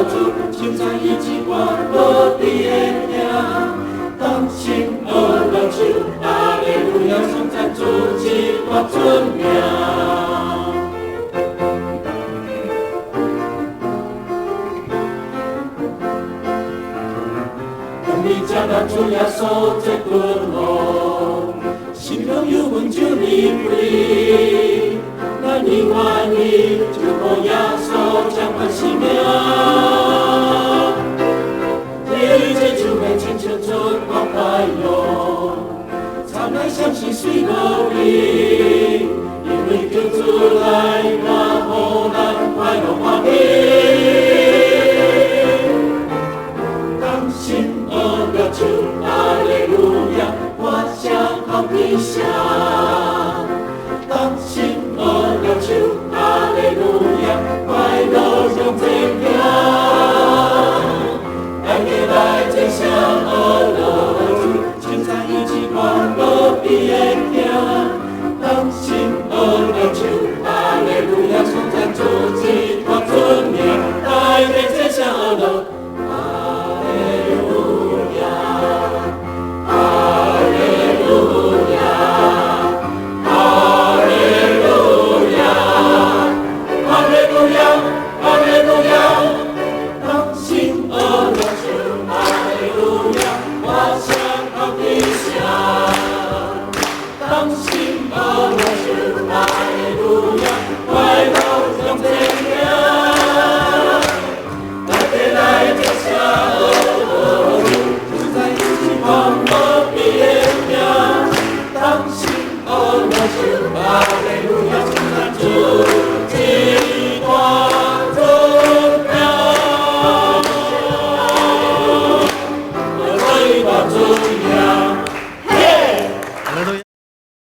主，稱讚伊這歌無比的聽。同心學樂唱，哈利路亞，頌讚主這大尊名。當你接納主耶穌這君王，心中有阮就離開，咱永願意就予耶穌掌管生命。你這手袂親像春光快樂，燦爛相信水無邊，因為救主來帶予咱快樂歡喜。同心學樂唱，哈利路亞，歌聲空天聲。同心學樂唱，哈利路亞，快樂向前行。大家來齊聲學樂主，稱讚伊這歌無比的聽。同心學樂唱，哈利路亞，頌讚主這大尊名。大家齊聲學樂，哈利路亞，哈利路亞，哈利路亞，哈利路亞，哈利路亞。同心學樂唱，哈利路亞，歌聲空天聲。同心